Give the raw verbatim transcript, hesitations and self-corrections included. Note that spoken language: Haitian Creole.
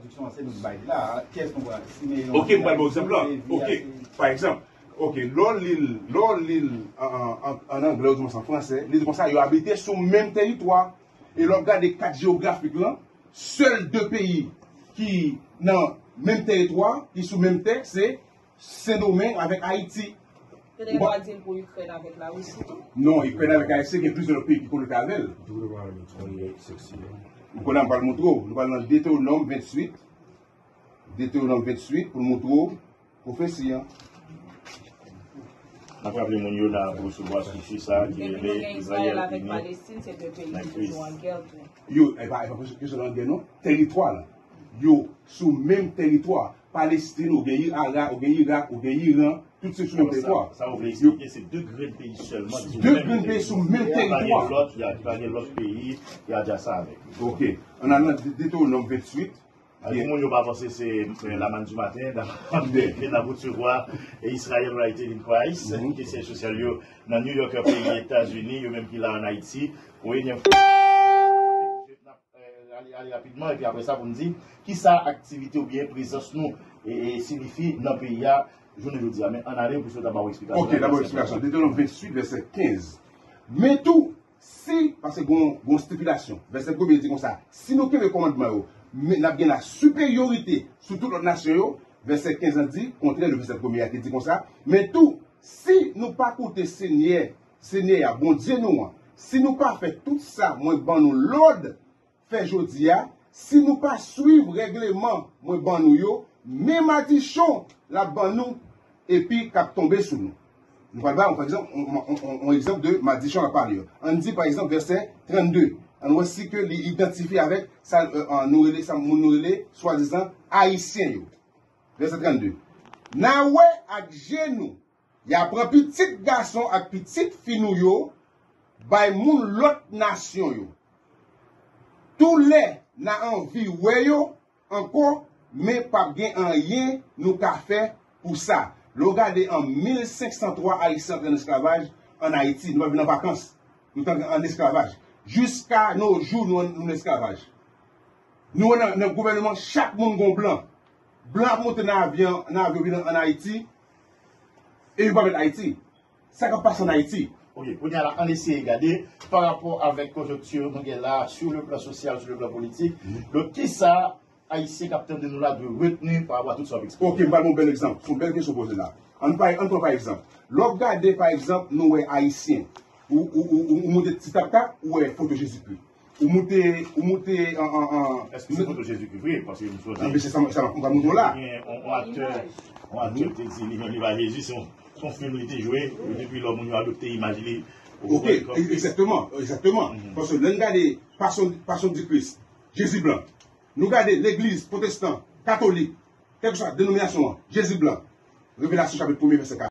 Tradiksyon an se nou ki bay la, kiyès nou pral? Si men yon Ok, m pral ba w egzanp la. Ok, pa egzanp, ok, lè w li l, lè w li l an, an, an, an anglè, ou di mwen se an fransè, li di konsa, yo abite sou menm teritwa. E lè w ap gade kat jewografik lan, sèl de peyi ki nan menm teritwa, ki sou menm tè, se Sendomeng avèk Ayiti. Yo te gen dwa di l pou Ikrèn avèk Larisi tou. Non, Ikrèn avèk Larisi, gen plizyè lòt peyi ki konekte avè l. Ou konnen, m pral montre w. Nou pral nan Detewonòm venntuit. Detewonòm venntuit, pou l montre w pwofesi an. N ap raple moun yo la pou resevwa sousi sa ki rele Izrayèl ini nan kriz. Yo, e pa, e pa kesyon de langè, non. Teritwa la. Yo sou menm teritwa. Palestin, ou gen Ara, ou gen Irak, ou gen Iran, tout se sou menm teritwa. Sa ou vle eksplike, se de grenn peyi sèlman ki sou menm teritwa. De grenn peyi sou menm teritwa. Pa gen lòt, y a, pa gen lòt peyi, y a dja sa avèk. Ok. Ann al nan Detewonòm venntuit. Pou moun yo pa panse se, eh, la manne du matin, n ap, n ap resevwa, eh, Israel Writing in Christ, ki se syèj sosyal yo nan New York, peyi Etazini, yo menm ki la ann Ayiti, pou enyèm fwa. N ap, eh, ale, ale rapidman, epi apre sa, pou n di, kisa aktivite oubyen prezans nou, eh, eh, siyifi nan peyi a, jounen jodi a. Men ann ale, pou sot ap ba w eksplikasyon. Ok, n ap ba w eksplikasyon. Detewonòm venntuit, vèsè kenz. Men tou, Si, paske gon, gon stipilasyon. Vèsè premye di konsa, si nou kenbe kòmandman yo, men n ap gen la siperyorite sou tout lòt nasyon yo. Vèsè kenz lan di, kontrè de vèsè premye a ki di konsa, men tou, si nou pa koute Senyè, Senyè a, Bondye nou an, si nou pa fè tout sa mwen ban nou lòd fè jodi a, si nou pa swiv règleman mwen ban nou yo, men madichon l ap ban nou epi k ap tonbe sou nou. Nou pral ba yon, pa egzanp, yon, yon, yon, yon egzanp de madichon l ap pale yo. Ann di, pa egzanp, vèsè trannde. Ann wè si ke li idantifye avèk sa, euh, euh, nou rele, sa moun nou rele swadizan Ayisyen yo. Vèsè trannde. N a wè ak je nou Y a pran pitit gason ak pitit fi nou yo bay moun lòt nasyon yo. Toulè n a anvi wè yo ankò, men p ap gen anyen nou ka fè pou sa. Lè w gade an mil senk san twa, Ayisyen antre an esklavaj ann Ayiti. Nou pa t vin an vakans. Nou t antre an esklavaj. Jiska nos jours, nou, nou nan esklavaj. Nou nan, nan gouvènman, chak moun gon blan. Blan ap monte nan avyon, nan avyon vin ann Ayiti, e yo pa met Ayiti. Sa k ap pase ann Ayiti? Ok, kounye a la, ann eseye gade, pa rapò avèk konjonkti nou gen la, sur le plan social, sur le plan politique, donk, kisa Ayisyen k ap tande nou la dwe retni pa rapò a tout sa w ap eksplike? Ok, m pral ba w yon bèl egzanp. Se yon bèl kesyon w poze la. Ann pa, ann pran pa egzanp. Lè w ap gade, pa egzanp, nou wè Ayisyen, ou, ou, ou, ou, ou moute Ti Taptak, ou wè foto Jezikri. Ou moute, ou moute an, an, an. Èske se foto Jezikri vre? Paske m sonje. Anben, se sa, sa m ap montre w la. Gen yon, yon aktè, yon aktè te di li menm li pa Jezi, se yon, se yon fim li te jwe, epi lè moun yo adopte imaj li. Ok, egzakteman, egzakteman. Paske lè n gade Passion, Passion du Christ, Jezi blan. Nou gade legliz pwotestan, katolik, kèlkeswa denominasyon an, Jezi blan. Revelasyon chapit premye, vèsè kat.